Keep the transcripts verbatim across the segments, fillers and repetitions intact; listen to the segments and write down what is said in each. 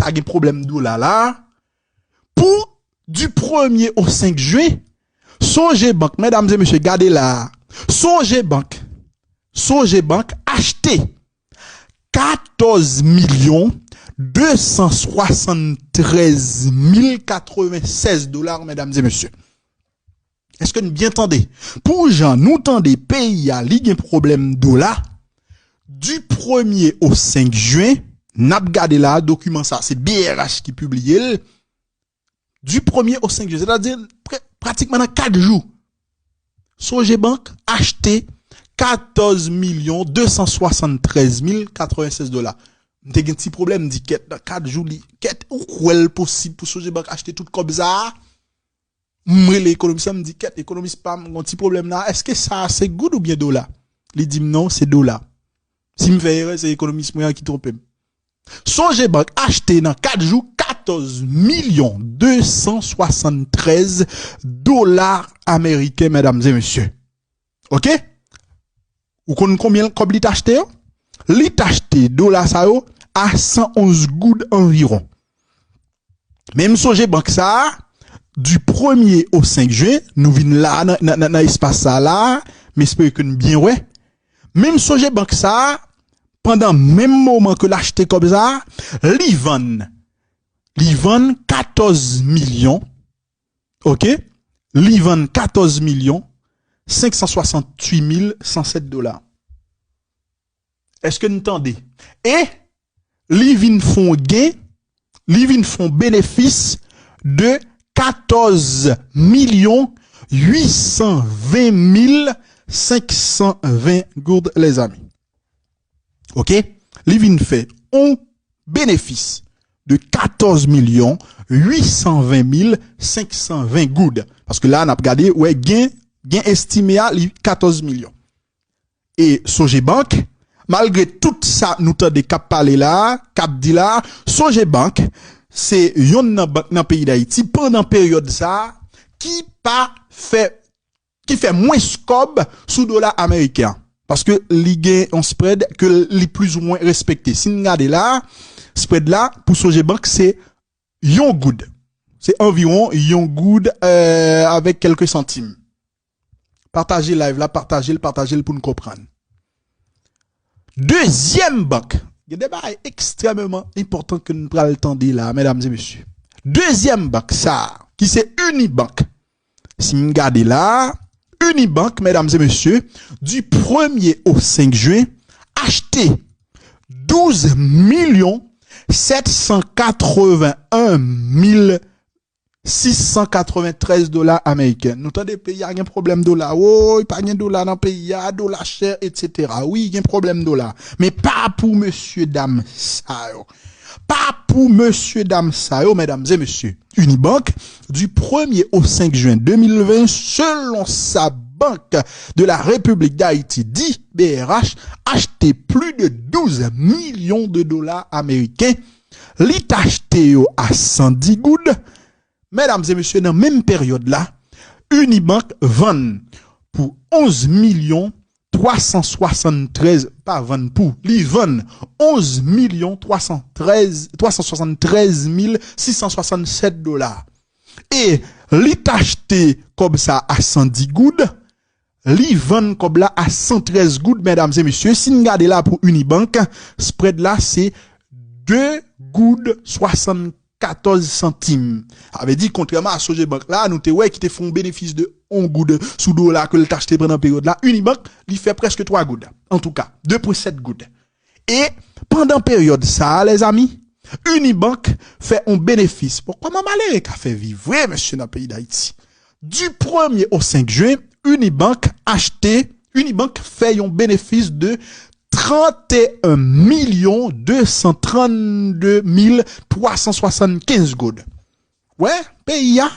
pa gen pwoblèm dola la. Pou du premye au senk jen, Sogebank, medam e mesye, gade la. Sogebank, Sogebank achte katòz milyon de san swasann trèz mil katreven sèz dola, medam e mesye. Èske n byen tande? Pou jan nou tande peyi a, li gen pwoblèm dola. Du premye au senk jen, n ap gade la, dokiman sa, se B R H ki pibliye l. Du premye au senk jen, sètadi pre- pratikman nan kat jou. Sogebank achte katòz milyon de san swasann trèz mil katreven sèz dola. M te gen ti pwoblèm, m di kèt, nan kat jou li, kèt, ou kwè l posib pou Sogebank achte tout kòb sa a? M rele ekonomis la, m di, kèt, ekonomis pa m, gon ti pwoblèm la, èske sa a se goud oubyen dola? Li di m non, se dola. Si m fè erè, se ekonomis mwen an ki twonpe m. Sogebank achte nan kat jou katòz milyon de san swasann trèz dola ameriken, medam e mesye. Oke? Ou konn konbyen kòb li t achte yo? Li t achte dola sa yo a san onz goud anviwon. Menm Sogebank sa a, du premye au senk jen, nou vin la nan, nan, nan, nan espas sa la, m espere ke n byen wè. Menm Sogebank sa a, pandan menm moman ke l achte kòb sa a, li vann, li vann katòz milyon, oke? Li vann katòz milyon senk san swasantuit mil san sèt dola. Èske n tande? E li vin fè yon gen, li vin fè yon benefis de katòz milyon uit san ven mil senk san ven goud, lèzami. Oke? Li vin fè yon benefis de katòz milyon uit san ven mil senk san ven goud. Paske la, n ap gade, wè, gen, gen estime a, li katòz milyon. E Sogebank, malgre tout sa nou tande k ap pale la, k ap di la, Sogebank se yonn nan bank nan peyi Dayiti pandan peryòd sa a ki pa fè, ki fè mwens kòb sou dola ameriken an. Paske li gen yon spread ke li plizoumwen respekte. Si n gade la, spread la pou Sogebank se yon goud. Se anviwon yon goud, euh, avèk kèlke santim. Pataje live la, pataje l, pataje l pou n konprann. Dezyèm bank, gen de bagay ekstrèmeman enpòtan ke n pral tande la, medam e mesye. Dezyèm bank sa a, ki se Unibank. Si m gade la, Unibank, medam e mesye, du premye au senk jen, achte douz milyon sèt san katreven en mil sis san katreven trèz dola ameriken. Nou tande peyi a gen pwoblèm dola. Woy, pa gen dola nan peyi a, dola chè, etsetera. Wi, gen pwoblèm dola. Men pa pou mesye dam sa yo. Pa pou mesye dam sa yo, medam e mesye. Unibank, du premye au senk jen de mil ven, selon sa Banque de la République d'Haïti, di B R H, achte plis de douz milyon de dola ameriken. Li t achte yo a san dis goud. Medam e mesye, nan menm peryòd la, Unibank vann pou onz milyon twa san swasann trèz, pa vann pou, li vann onz milyon twa san trèz, twa san swasann trèz mil sis san swasann sèt dola. E li t achte kòb sa a san dis goud, li vann kòb la a san trèz goud, medam e mesye. Si n gade la pou Unibank, spread la se de goud swasann katòz santim. Sa vle di, kontrèman a Sogebank la, nou te wè ki te fè yon benefis de yon goud sou dola ke l t achte pandan peryòd la, Unibank, li fè prèske twa goud. Antouka, de pwen sèt goud. E pandan peryòd sa a, lèzami, Unibank fè yon benefis. Bon, kòman malere ka fè viv vre, mesye, nan peyi Dayiti? Du premye au senk jen, Unibank achte, Unibank fè yon benefis de trant e en milyon de san trannde mil twa san swasannkenz goud. Wè, peyi a,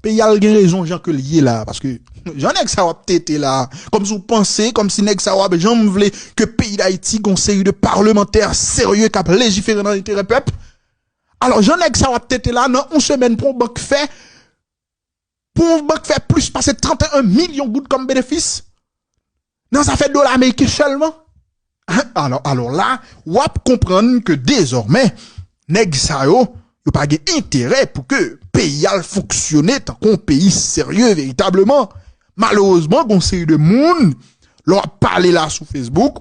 peyi a l gen rezon jan ke l ye la, paske jan nèg sa yo ap tete la, kòmsi w panse, kòmsi nèg sa yo ap janm vle ke peyi Dayiti gon seri de palmantè serye k ap lejifere nan enterè pèp. Alò, jan nèg sa yo ap tete la, nan yon semèn pou yon bank fè, pou yon bank fè plis pase trant e en milyon goud kòm benefis nan zafè dola ameriken sèlman. Alò, alò la, w ap konprann ke dezòmè, nèg sa yo, yo pa gen enterè pou ke peyi a fonksyone tankou yon peyi serye veritableman. Malerezman, gon seri de moun, lè w ap pale la sou Facebook,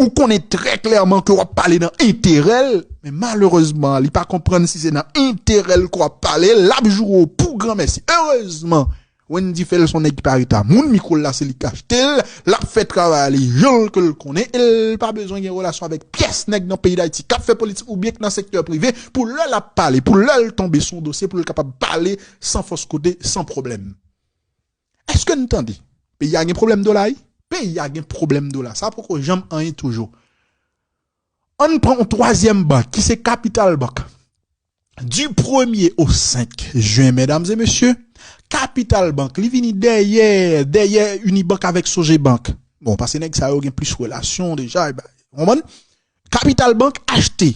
ou konnen trè klèman ke w ap pale nan enterè l, men malerezman, li pa konprann si se nan enterè l ke w ap pale, l ap joure w pou granmèsi. Erezman, Wendy Phil se yon nèg ki pa ret a moun, mikwo l la se li k achte l, l ap fè travay li jan ke l konnen, e l pa bezwen gen relasyon avèk pyès nèg nan peyi Dayiti k ap fè politik oubyen k nan sektè prive, pou lè l ap pale, pou lè l tonbe sou yon dosye, pou l kapab pale san fòs kote, san pwoblèm. Èske n tande? Peyi a gen pwoblèm dola, wi. Peyi a gen pwoblèm dola. Sa poko janm anyen toujou. Ann pran yon twazyèm bank, ki se Capital Bank. Du premye o senk jen, medam e mesye, Capital Bank, li vini dèyè, dèyè Unibank avèk Sogebank. Bon, paske nèg sa yo gen plis relasyon deja, e ba, w konprann? Capital Bank achte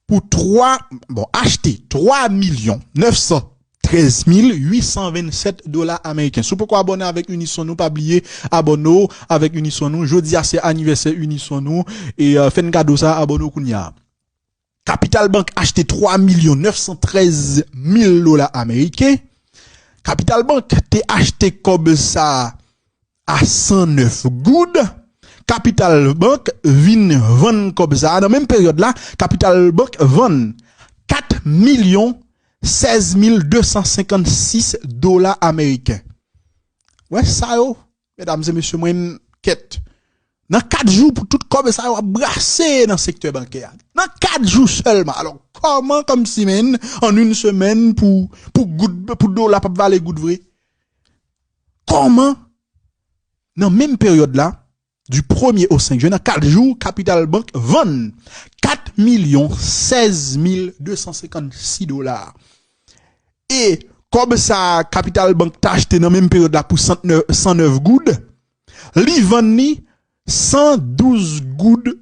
pou twa, bon, achte twa milyon nèf san trèz mil uit san vennsèt dola ameriken. Si w poko abòne avèk Unison nou, pa bliye abòne w avèk Unison nou. Jodi a se anivèsè Unison nou. E, euh, fè n kado sa, abòne w kounye a. Capital Bank achte twa milyon nèf san trèz mil dola ameriken. Capital Bank te achte kòb sa a san nèf goud. Capital Bank vin vann kòb sa a. Nan menm peryòd la, Capital Bank vann kat milyon sèz mil de san senkannsis dola ameriken. Wè sa yo, medam e mesye, mwen kèt. Nan kat jou pou tout kòb sa yo ap brase nan sektè bankè a. Nan kat jou sèlman. Alò, kòman kòmsi, menn, an yon semèn pou, pou goud, pou dola p ap vale goud vre? Kòman, nan menm peryòd la, du premye o senk jen, nan kat jou, Capital Bank vann kat milyon sèz mil de san senkannsis dola. E kòb sa a Capital Bank t achte nan menm peryòd la pou san nèf, san nèf goud, li vann li san douz goud,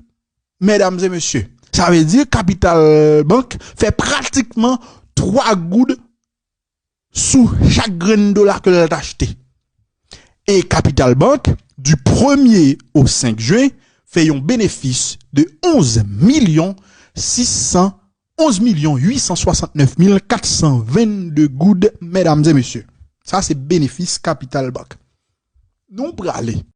medam e mesye. Sa vle di Capital Bank fè pratikman twa goud sou chak grenn dola ke l t achte. E Capital Bank, du premye o senk jen, fè yon benefis de onz milyon sis san, onz milyon uit san swasantnèf mil kat san vennde goud, medam e mesye. Sa se benefis Capital Bank. Nou prale